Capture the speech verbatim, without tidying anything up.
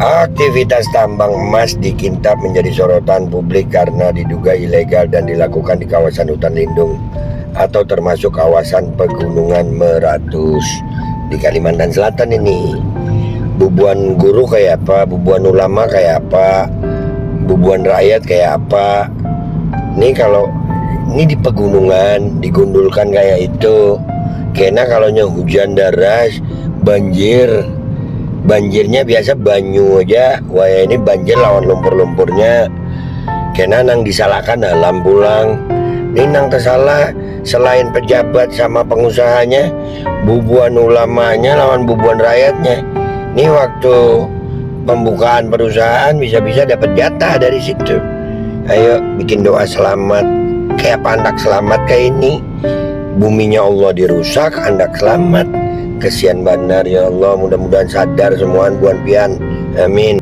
Aktivitas tambang emas di Kintab menjadi sorotan publik karena diduga ilegal dan dilakukan di kawasan hutan lindung atau termasuk kawasan pegunungan meratus di Kalimantan Selatan ini. Bubuhan guru kayak apa, bubuhan ulama kayak apa, bubuhan rakyat kayak apa. Ini kalau ini di pegunungan digundulkan kayak itu, kena kalaunya hujan deras, banjir, banjirnya biasa banyu aja, waya ini banjir lawan lumpur-lumpurnya. Kena nang disalahkan alam pulang. Ini nang tersalah selain pejabat sama pengusahanya, bubuhan ulamanya lawan bubuhan rakyatnya. Ini waktu pembukaan perusahaan bisa-bisa dapat jatah dari situ. Ayo bikin doa selamat. Kayak pandak selamat kayak ini. Buminya Allah dirusak, andak selamat. Kesian banar ya Allah, mudah-mudahan sadar semuaan buan pian. Amin.